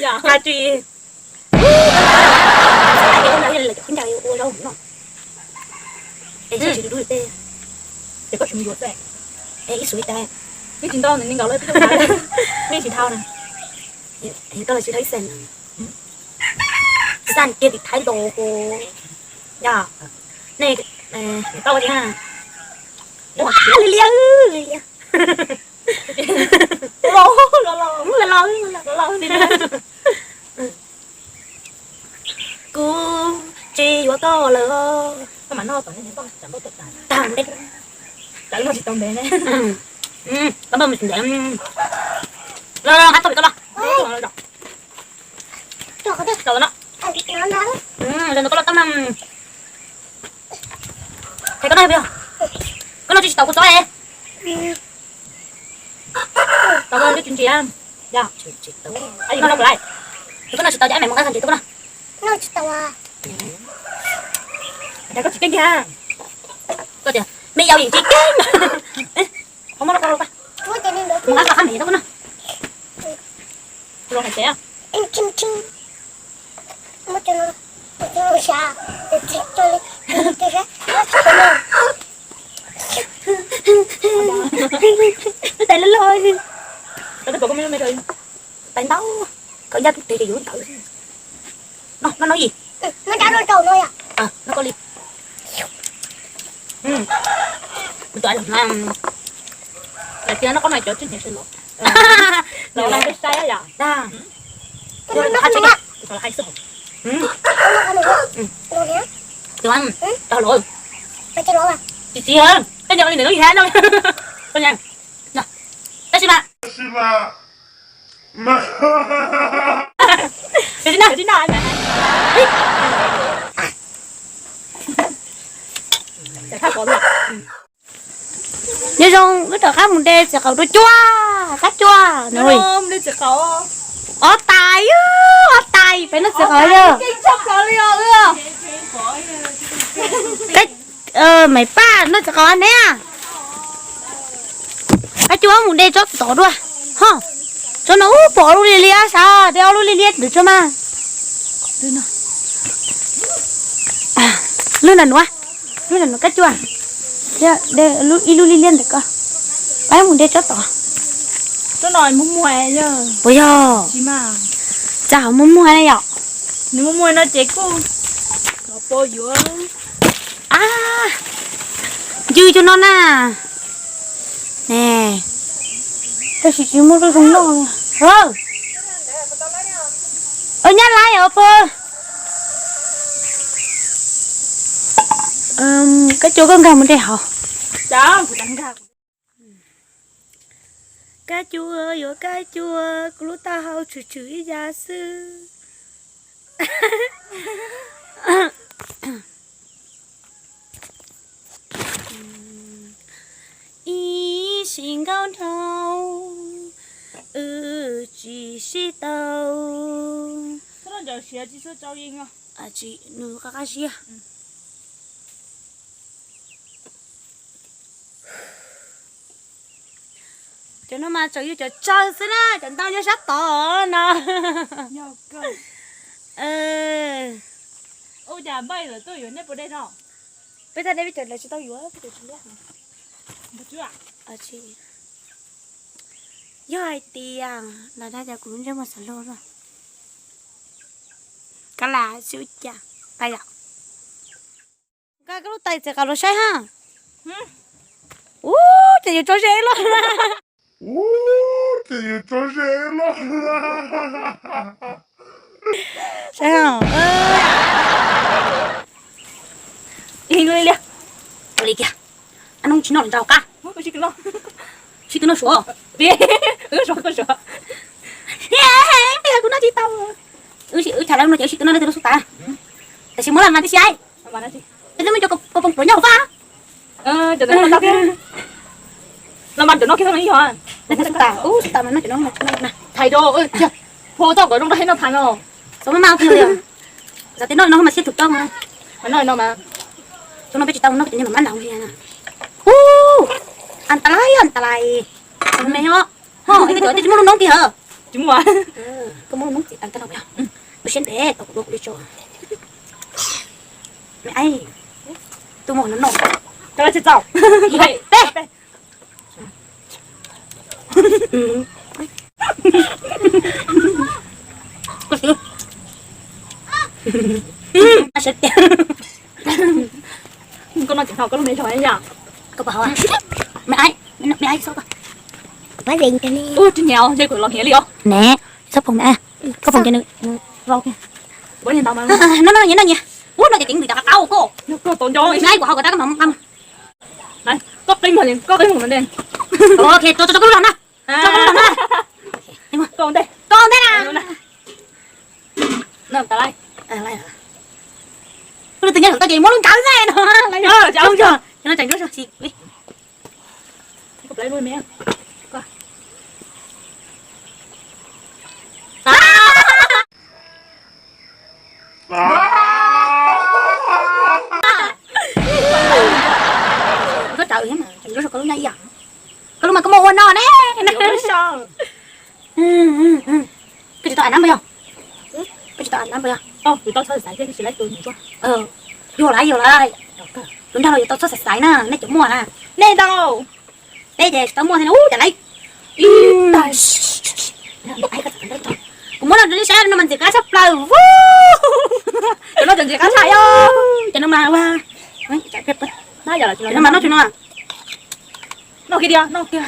Yog, tsis, ua zaub no, es tsis dub tej, ces koj tsis mus yuav xwb. Es ib su ib tag, nej tsis ntau, nej nkaus lawm, nej tsis thau na. Koj los tsis thau ib xees, xees kiag tim Thaib ntaus hu. Yog, nej, tau tsis na. Lia lia, lia lia. Los, los, los, los, los, los, los, los. Kuv tsis yuav koj lawm. Koj mam noj tom nej tag ntev. Tag ntev. Tawv no tsis tau ntev ne. Koj npaj mus tsis ntev. Los, los, hab tau koj los. Los no. Los no koj los tau na. Thầy koj noj peb, koj noj tsis tau kuv txob e. Tau koj noj tsis ntsia. Yog, koj noj tsis tau ces maiv mus nqa ntses tuaj koj noj. Noj tsis tau. Koj tsis keeb kiag. Koj tias me yau yim tsis keeb. Qhov muab rau koj, mus nqa koj qab me tuaj koj noj. Los hais tias tais loj loj, tais ntau, koj yaj tub tes ces yuav ntawd. No, no, no yim. No koj li. Tus hais tias no koj no cov tsis nyiam sai los, los peb saib yom. Tus, tsis txiv, tej cov li ntawm lub yig no. Tab sis mas Nyob zoo wb rov qab mus de txiv qaub dua cuaj, kab cuaj no. Ob tais, ob tais peb noj txiv qaub yog. Maiv Paj noj txiv qaub neb. Kab cuaj mus de tsob tod dua. Ho, tsob no ub pom lub liab liab sav, de ob lub liab liab ntawd tso mas. Lub ntawm nuav, lub ntawm nuav kab cuaj. Ib lub liab liab ntawm ko. Peb mus de tsob tod. Puas yog? Txaj hov muag muag ne yom. Nws muag muag no ces kuj los pab yuav. Ab, ncw cov no na. Ne, tab sis tsis muaj lub zoo noj. Nyab laj os pog. Kab cuaj koj nkag mus de hauv. Kab cuaj yuav kab cuaj, kuv lub taub hau tshwm tshwm ib yav xwb. Ib sim nkauj dhau, wb tsis sib tau. Nws qab qab siab. Cov no mas tseem yog cov tsawg xwb na, cov ntau nyob sab tod no. Peb thaj deb peb cov lawv tsis tau yuav, peb cov tsis liab. Yog hais tias lawv dag cas kuv ntsej muag xav luag no. Kab lam xwb cas, pab yom. Nqa koj lub tais txiv qaub los saib ha. Ub, ces yus tso ze loj. Ub, ces yus tso ze loj. Saib ha. Li li li. Li kiag. Ab, noob tsis noj los nraug qab. Sib tw noj suav. Kuv noj tsis tau. Wb tham lawv no ces wb sib tw noj, lawv tw lub xub tas. Tam sim muab los mas tib si. Peb twb muab cov kua phoom pluav nyob hauv faj. Los mas cov no kiag no ib yog. Xub tas, xub tas mas noj cov no mas. Thaiv rau, phua tau kom zoo rau heb noj thaiv no. Xav mas mas kiag li. Xav tias noj no mas siab thum toj mas. Mas noj no mas. Xub no peb tsis tau noj cov niag mas mab ntaus li na. Ub, an ta lais, an ta lais. Me os. Ho, ib tug cov twb tsis muaj lub noob kiag. Tsis muaj. Koj muab lub noob txiv tas tag no yog. Ua siab ntev tau kuv dua kuv li tso. Me aib, tus muaj no no. Tsis txaus. Peb. Koj siv. Sawv tiag. Koj noj tseem tau koj lub me zog ib yam. Koj puas hau? Me aib, me aib xauj koj. Ub, tsis nyiam, ntshe kuv los hniav li os. Ne, txhob phoom me aib. Koj phoom ces nws vau kiag. No no nyias no nyias. Ub, no ces ceev ntws cov qab qab koj. Me aib kuv hau kom tab koj mam nqa. Koj qeeb mus, koj qeeb mus no. Ok, tso tso koj lub los na. Tso koj lub los na. Koj ua ntej na. Lub twg nyob saum toj ces muab lub ntsawv xwb no. Koj tsaws thiab mas, tsaws koj lub nyob ib yam. Koj lub mas koj muaj ua no ne. Koj tsis tau av nab npua yog? Koj tsis tau av nab npua yog? Yuav laiv, yuav laiv. Tus nrog los yuav tau txhob xaiv xaiv na, nej cov muaj na. Nej ntau. Peb ces tsis tau muaj thiab, ub, cas laiv. Kuv muab no rau nej saib, no mas ntxim qab tshaj plaws. Cov no cov ntxim qab tshaj yog. Cov no mas ua, cov no mas noj tsis no. Noj kiag tiag, noj kiag.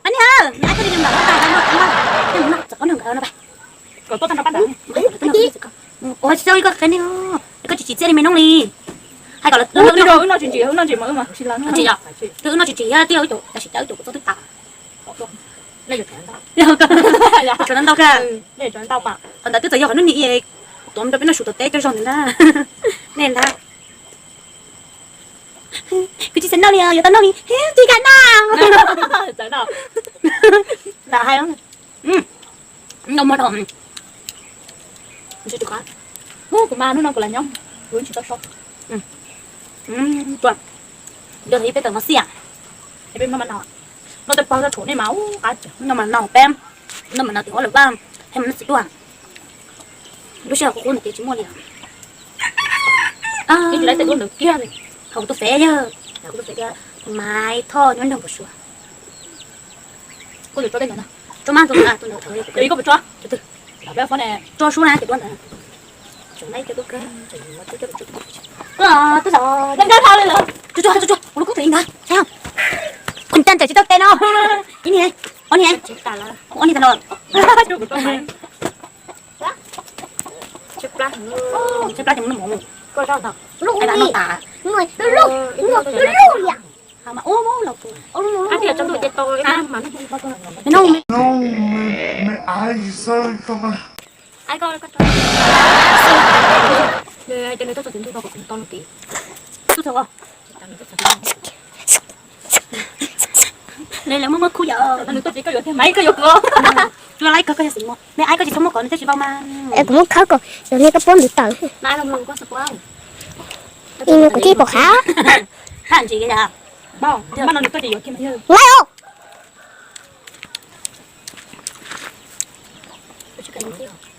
Aniag, koj li nws mam tas no, noj txog qhov nws nkawd no. Kom tuaj tag nrho pab ntawd. Ua tsis tau li koj qhia nej, koj tsis tsim txiaj li me noob li. Hais kom lawv, wb noj tsis ntsim, wb noj tsis ntsim mas wb mas tsis lawv. Twb wb noj tsis ntsim, twb ib cum, tam sim cas ib cum kuv txob twb tas. Tshuav ntau kawg. Qhov ntawd twb txawm yog qhov hnub ni, tuav rau peb noj su tuav teb coj zog ntawd na. Nej ntag. Kuv tsis xav noj li, yuav tau noj li, tsis kam noj. Txawm noj. Lam hais. Noj muag dhau. Kuv mas hnub no kuv lam nyob, kuv tsis tau so. Yog peb tawm no xij, peb noj mas no, noj tej pog txog thaum nej mas ub qab, noj mas no peb, noj mas no tim ua lawm vaj, peb mas noj txiv duaj. Lub sij hawm qub qub ntawd ces tsis muaj li. Hauv tus fev yog, tus fev tias Maiv Thoj nyob nroog Pov Suav. Tso mas, tus ntawd, tus ntawd, tso sub na ces tuaj ntawd. Tso, tso, tso, ua lub koob tus ntawd, saib, khuv caj ntawm tsis tau tes no. Ib niag, ob niag, ob niag tag no. Tshaib plab ces mus noj mov, noj tas. Nws lawv muaj muaj khub yom. Nws tuaj ces koj yuav thiab, Maiv koj yuav kuv. Tsuas laib kawg, koj yog xeem muag. Me Aiv koj tsis txhob muab kom nws thiaj tsis vau mas. Es kuv muab khawb kom yog niag koj puab ntws tawm. Ib nus kuv thiaj pom qab. Haj ntsis yom. Laib os.